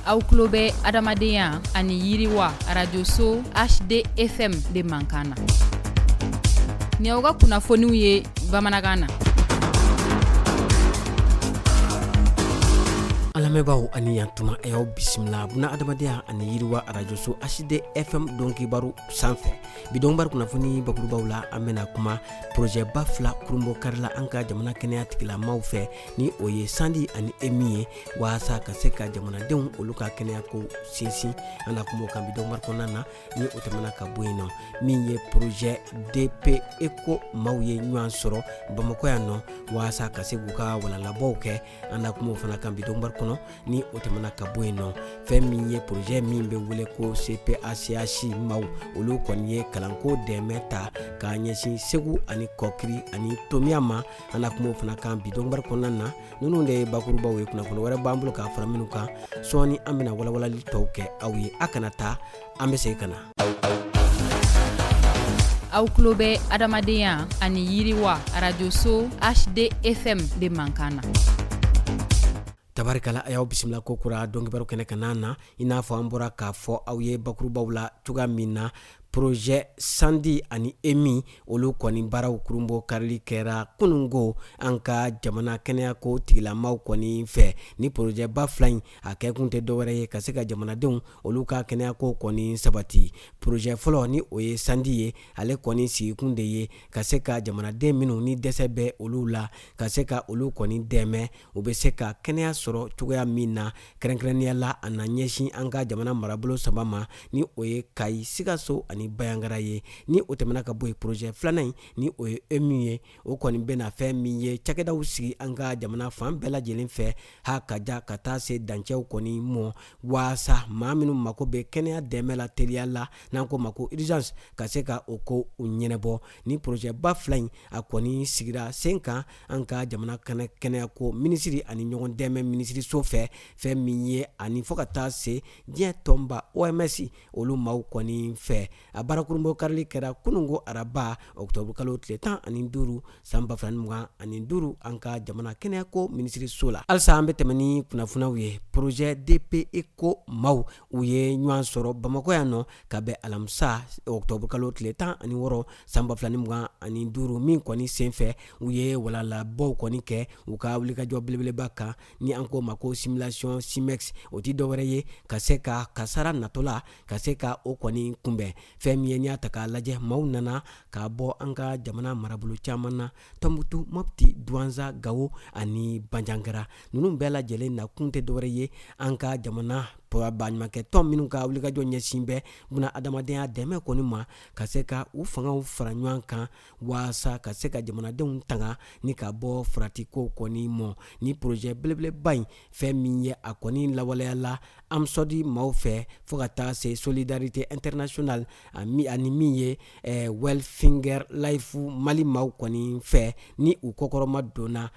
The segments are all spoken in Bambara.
Aw tulo bɛ adamadenya ani yiriwa arajoso HDFM de mankan na. Nin y'aw ka kunnafoniw ye bamanankan na. An lamɛnbaaw ani yantuma, a y'aw bisimila buna adamadenya ani yiriwa arajoso HDFM donkibaru sanfɛ. Bi donkibaru kunnafoni bakurubaw la, an bɛna kuma projet ba fila kurunbonkarila an ka jamana kɛnɛya tigilamaw fɛ, ni o ye SANDI ani EMI ye, waasa ka se ka jamanadenw olu ka kɛnɛya ko sinsin. An na kuma o kan bi donkibaru kɔnɔna na. Ni o tɛmɛna ka bɔ yen nɔ, min ye projet DP ECHO maaw ye ɲɔgɔn sɔrɔ Bamakɔ yan nɔ waasa ka se k'u ka walanlabɔw kɛ, an na kuma o fana kan bi donkibaru kɔnɔ. Ni o tɛmɛna ka bɔ yen nɔ, fɛn min ye projet min bɛ wele ko CPACH maaw, olu kɔni ye kalanko dɛmɛ ta k'a ɲɛsin Segu ani Kɔkiri ani Tomiya ma, an na kuma o fana kan bi donkibaru kɔnɔna na. Ninnu de ye bakurubaw ye. Kunnafoni wɛrɛ b'an bolo k'a fara minnu kan sɔɔni, an bɛna walawalali tɔw kɛ aw ye. A kana taa, an bɛ segin ka na. Aw tulo bɛ adamadenya ani yiriwa arajoso HDFM de mankan na. Tabarikala, a y'aw bisimila ko kura donkibaru kɛnɛ kan na. I n'a fɔ an bɔra k'a fɔ aw ye bakurubaw la cogoya min na, projet SANDI ani EMI, olu kɔni baaraw kurunbonkarili kɛra kununko an ka jamana kɛnɛyako tigilamaw kɔni fɛ. Ni projet ba fila in, a kɛkun tɛ dɔwɛrɛ ye ka se ka jamanadenw olu ka kɛnɛyako kɔni sabati. Projet fɔlɔ, ni o ye SANDI ye, ale kɔni sigikun de ye ka se ka jamanaden minnu ni dɛsɛ bɛ olu la, ka se ka olu kɔni dɛmɛ u bɛ se ka kɛnɛya sɔrɔ cogoya min na. Kɛrɛnkɛrɛnnenya la, a na ɲɛsin an ka jamana marabolo saba ma, ni o ye Kayi, Sikaso ani Bayangara ye. Ni o tɛmɛna ka bɔ yen, projet filanan in, ni o ye EMI ye, o kɔni bɛna fɛn min ye cakɛdaw sigi an ka jamana fan bɛɛ lajɛlen fɛ, ha ka ja ka taa se dancɛw kɔni mɔ, waasa maa minnu mako bɛ kɛnɛya dɛmɛ la teliya la, n'an ko ma ko urgence, ka se ka o ko ɲɛnabɔ. Ni projet ba fila in, a kɔni sigira sen kan an ka jamana kɛnɛyako minisiri ani ɲɔgɔn dɛmɛ minisiriso fɛ, fɛn min ye ani fo ka taa se diɲɛ tɔnba OMS olu maaw kɔni fɛ. A baara kurunbonkarili kɛra kununko araba ɔkutɔburukalo tile 15 san 2025 an ka jamana kɛnɛyako minisiriso la. Halisa an bɛ tɛmɛ ni kunnafoniw ye. Projet DP ECHO maaw, u ye ɲɔgɔn sɔrɔ Bamakɔ yan nɔ ka bɛn alamisa ɔkutɔburukalo tile 16 san 2025 min kɔni senfɛ, u ye walalabɔw kɔni kɛ u ka wulikajɔ belebeleba kan, ni an k'o ma ko simulation SIMEX. O tɛ dɔwɛrɛ ye ka se ka kasara natɔla ka se ka o kɔni kunbɛn. Fɛn min ye, n'i y'a ta k'a lajɛ, maaw nana ka bɔ an ka jamana marabolo caman na, Tɔnbukutu, Mɔpti, Duwanza, Gawo ani Banjagara. Ninnu bɛɛ lajɛlen na kun tɛ dɔwɛrɛ ye an ka jamana baɲumankɛ tɔn minnu ka wulikajɔ ɲɛsin bɛ buna adamadenya dɛmɛ kɔni ma, ka se ka u fangaw fara ɲɔgɔn kan waasa ka se ka jamanadenw tanga ni ka bɔ faratikow kɔni mɔ. Ni projet belebeleba in, fɛn min ye a kɔni lawaleyala AMSODE maaw fɛ fo ka taa se Solidarité Internationale ani min ye Wellfinger Life Mali maaw kɔni fɛ, ni u kɔkɔrɔma donna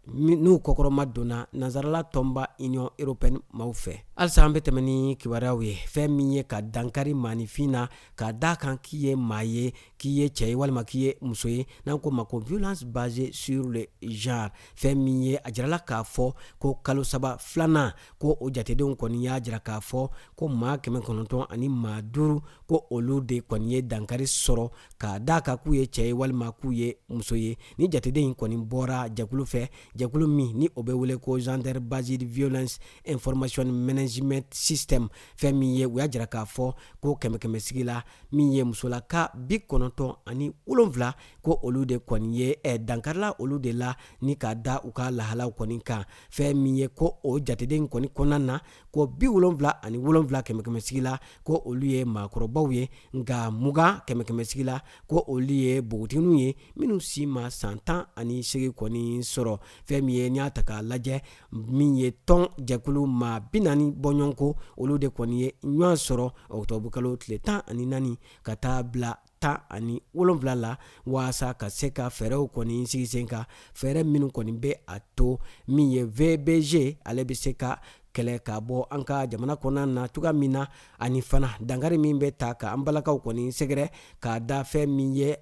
n'u kɔkɔrɔma donna nansarala tɔnba Union européenne maaw fɛ. Halisa an bɛ tɛmɛ ni kibaruyaw ye. Fɛn min ye ka dankari maaninfin na ka da kan k'i ye maa ye, k'i ye cɛ ye walima k'i ye muso ye, n'an ko ma ko violence basée sur le genre, fɛn min ye a jirala k'a fɔ ko kalo saba filanan ko o jatedenw kɔni y'a jira k'a fɔ ko maa 905 ko olu de kɔni ye dankari sɔrɔ k'a da kan k'u ye cɛ ye walima k'u ye muso ye. Ni jateden in kɔni bɔra jɛkulu fɛ, jɛkulu min ni o bɛ wele ko Gender Based Violence Information Management System, fɛn min ye u y'a jira k'a fɔ ko kɛmɛ kɛmɛ sigi la, min ye musolaka 97 ko olu de kɔni ye dankarila olu de la ni k'a da u ka lahalaw kɔni kan. Fɛn min ye ko o jateden kɔni kɔnɔna na, ko 77 kɛmɛ kɛmɛ sigi la, ko olu ye maakɔrɔbaw ye, nka 20 kɛmɛ kɛmɛ sigi la, ko olu ye npogotigininw ye minnu si ma san 18 kɔni sɔrɔ. Fɛn min ye n'i y'a ta k'a lajɛ, min ye tɔn jɛkulu maa 40 bɔɲɔgɔnko, olu de kɔni ye ɲɔgɔn sɔrɔ ɔkutɔburukalo tile 14 ka taa bila 17 la, waasa ka se ka fɛɛrɛw kɔni sigi sen kan, fɛɛrɛ minnu kɔni bɛ a to min ye VBG ale bɛ se ka kɛlɛ ka bɔ an ka jamana kɔnɔna na cogoya min na, ani fana dankari min bɛ ta ka an balakaw kɔni sɛgɛrɛ k'a da fɛn min ye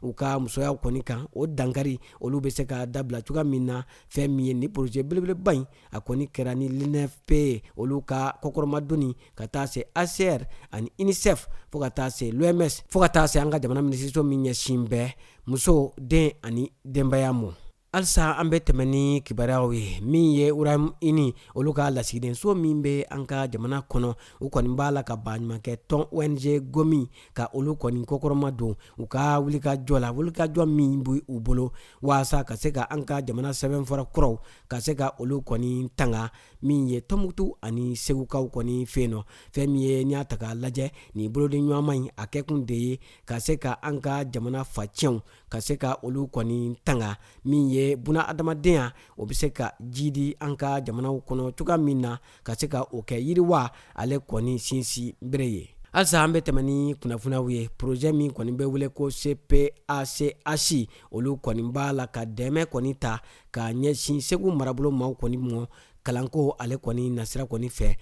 u ka musoyaw kɔni kan, o dankari olu bɛ se ka dabila cogoya min na. Fɛn min ye ni projet belebeleba in, a kɔni kɛra ni l'UNFPA olu ka kɔkɔrɔmadonni ka taa se ACR ani UNICEF, fo ka taa se l'OMS, fo ka taa se an ka jamana minisiriso min ɲɛsin bɛ muso, den ani denbaya ma. Halisa an bɛ tɛmɛ ni kibaruyaw ye. Min ye Royaume-Uni olu ka lasigidenso min bɛ an ka jamana kɔnɔ, u kɔni b'a la ka baɲumankɛ tɔn ONG Gomi ka olu kɔni kɔkɔrɔma don u ka wulikajɔ la, wulikajɔ min bɛ u bolo waasa ka se ka an ka jamana sɛbɛnfura kuraw ka se ka olu kɔni tanga, min ye Tɔnbukutu ani Segukaw kɔni fɛ yen nɔ. Fɛn min ye n'i y'a ta k'a lajɛ, nin bolodiɲɔgɔnma in a kɛkun de ye ka se ka an ka jamana facɛnw ka se ka olu kɔni tanga, min ye buna adamadenya o bɛ se ka jidi an ka jamanaw kɔnɔ cogoya min na, ka se ka o kɛ yiriwa ale kɔni sinsin bere ye. Halisa an bɛ tɛmɛ ni kunnafoniyaw ye. Projet min kɔni bɛ wele ko CPACH, olu kɔni b'a la ka dɛmɛ kɔni ta ka ɲɛsin Segu marabolo maaw kɔni mɔ kalanko ale kɔni nasira kɔni fɛ,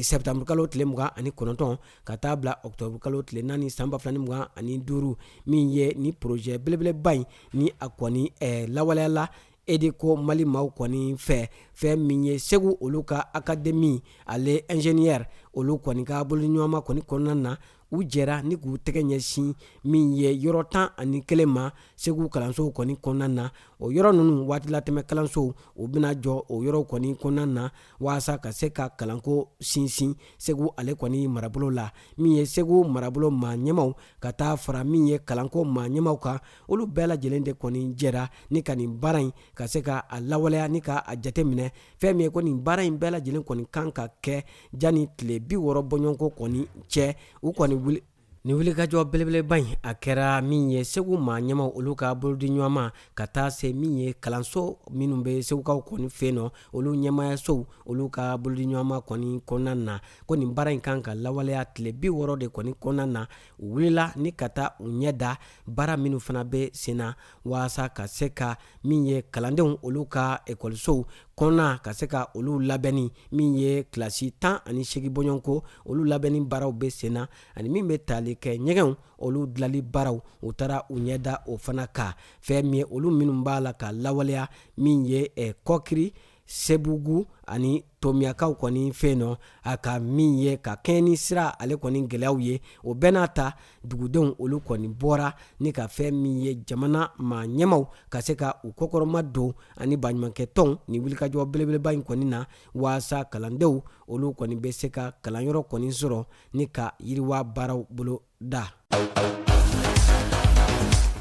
septembre kalo tile 29 ka taa bila octobre kalo tile 4 san 2025. Min ye ni projet belebeleba in ni a kɔni lawaleyala EDCO Mali maaw kɔni fɛ, fɛn min ye Segu olu ka académie ale ingénieur olu kɔni ka bolodiɲɔgɔnma kɔni kɔnɔna na, u jɛra ni k'u tɛgɛ ɲɛsin min ye yɔrɔ 11 ma Segu kalansow kɔni kɔnɔna na. O yɔrɔ ninnu waatilatɛmɛ kalansow, u bɛna jɔ o yɔrɔw kɔni kɔnɔna na waasa ka se ka kalanko sinsin Segu ale kɔni marabolo la. Min ye Segu marabolo maa ɲɛmaw ka taa fara min ye kalanko maa ɲɛmaw kan, olu bɛɛ lajɛlen de kɔni jɛra ni ka nin baara in ka se ka a lawaleya ni ka a jateminɛ. Fɛn min ye ko nin baara in bɛɛ lajɛlen kɔni kan ka kɛ janni tile 60 bɔɲɔgɔnko kɔni cɛ. U kɔni wuli nin wulikajɔ belebeleba in, a kɛra min ye Segu maa ɲɛmaw olu ka bolodiɲɔgɔnma ka taa se min ye kalanso minnu bɛ Segukaw kɔni fɛ yen nɔ, olu ɲɛmaayasow olu ka bolodiɲɔgɔnma kɔni kɔnɔna na, ko nin baara in kan ka lawaleya tile 60 de kɔni kɔnɔna na. U wulila ni ka taa u ɲɛ da baara minnu fana bɛ sen na waasa ka se ka min ye kalandenw olu ka ekɔlisow kɔnɔna ka se ka olu labɛnni, min ye kilasi 18 bɔɲɔgɔnko olu labɛnni baaraw bɛ sen na, ani min bɛ tali kɛ ɲɛgɛnw olu dilali baaraw, u taara u ɲɛ da o fana kan. Fɛn min ye olu minnu b'a la ka lawaleya, min ye Kɔkiri, Sebugu ani Tomiyakaw kɔni fɛ yen nɔ, a ka min ye ka kɛɲɛ ni sira ale kɔni gɛlɛyaw ye, o bɛɛ n'a ta dugudenw olu kɔni bɔra ni ka fɛn min ye jamana maa ɲɛmaw ka se ka u kɔkɔrɔma don ani baɲumankɛtɔnw ni wulikajɔ belebeleba in kɔni na, waasa kalandenw olu kɔni bɛ se ka kalanyɔrɔ kɔni sɔrɔ ni ka yiriwa baaraw bolo da.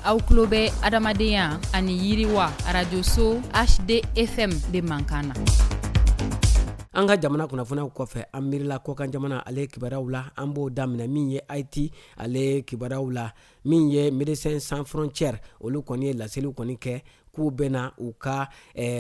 Aw tulo bɛ adamadenya ani yiriwa arajoso HDFM de mankan na. An ka jamana kunnafoniyaw kɔfɛ, an miirila kɔkan jamana ale kibaruyaw la. An b'o daminɛ min ye Haïti ale kibaruyaw la. Min ye Médecins Sans Frontières, olu kɔni ye laseliw kɔni kɛ k'u bɛna u ka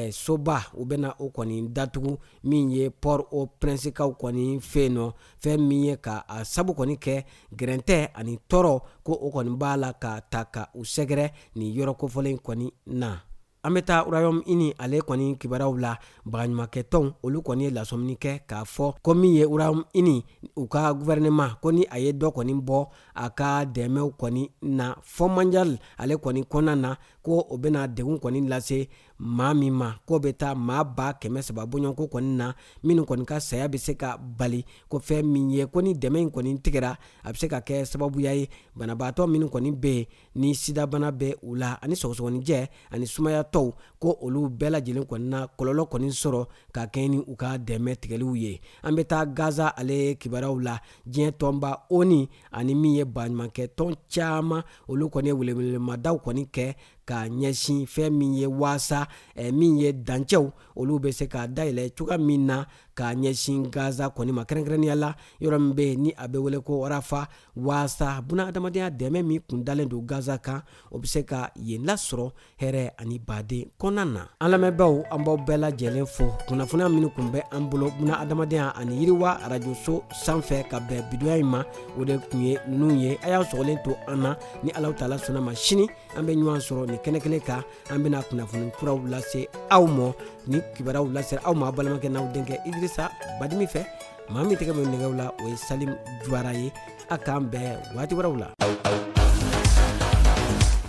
soba, u bɛna o kɔni datugu min ye Port-au-Prince kaw kɔni fɛ yen nɔ. Fɛn min ye ka a sabu kɔni kɛ gɛrɛntɛ ani tɔɔrɔ ko o kɔni b'a la ka ta ka u sɛgɛrɛ nin yɔrɔ kofɔlen kɔni na. An bɛ taa Royaume-Uni ale kɔni kibaruyaw la. Baɲumankɛtɔnw olu kɔni ye lasɔmini kɛ k'a fɔ ko min ye Royaume-Uni u ka gouvernement ko ni a ye dɔ kɔni bɔ a ka dɛmɛw kɔni na Fonds mondial ale kɔni kɔnɔna na, ko o bɛna degun kɔni lase maa min ma, k'o bɛ taa maa 300,000 bɔɲɔgɔnko kɔni na, minnu kɔni ka saya bɛ se ka bali. Ko fɛn min ye ko ni dɛmɛ in kɔni tigɛra, a bɛ se ka kɛ sababuya ye banabaatɔ minnu kɔni bɛ yen ni sidabana bɛ u la ani sɔgɔsɔgɔnijɛ ani sumayatɔw, ko olu bɛɛ lajɛlen kɔni na kɔlɔlɔ kɔni sɔrɔ ka kɛɲɛ ni u ka dɛmɛ tigɛliw ye. An bɛ taa Gaza ale kibaruyaw la. Diɲɛ tɔnba ONU ani min ye baɲumankɛtɔn caman, olu kɔni ye welewelemadaw kɔni kɛ ka ɲɛsin fɛn min ye waasa min ye dancɛw olu bɛ se ka dayɛlɛ cogoya min na ka ɲɛsin Gaza kɔni ma, kɛrɛnkɛrɛnnenya la yɔrɔ min bɛ yen ni a bɛ wele ko Rafa, waasa buna adamadenya dɛmɛ min kun dalen don Gaza kan, o bɛ se ka yen lasɔrɔ hɛrɛ ani baden kɔnɔna na. An lamɛnbaaw, an b'aw bɛɛ lajɛlen fo. Kunnafoniya minnu kun bɛ an bolo buna adamadenya ani yiriwa arajoso sanfɛ ka bɛn bidonya in ma, o de kun ye ninnu ye. A y'aw sɔgɔlen to an na, ni Alahu taala sɔnna ma, sini an bɛ ɲɔgɔn sɔrɔ nin kɛnɛ kelen kan. An bɛna kunnafoni kuraw lase aw ma. Ni kibaruyaw lasera aw ma balimakɛ n'aw denkɛ Idirisa Badimi fɛ. Maa min tɛgɛ bɛ nɛgɛw la, o ye Salim Juwara ye. A k'an bɛn waati wɛrɛw la.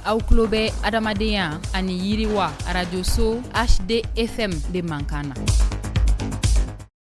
Aw tulo bɛ adamadenya ani yiriwa arajoso HDFM de mankan na.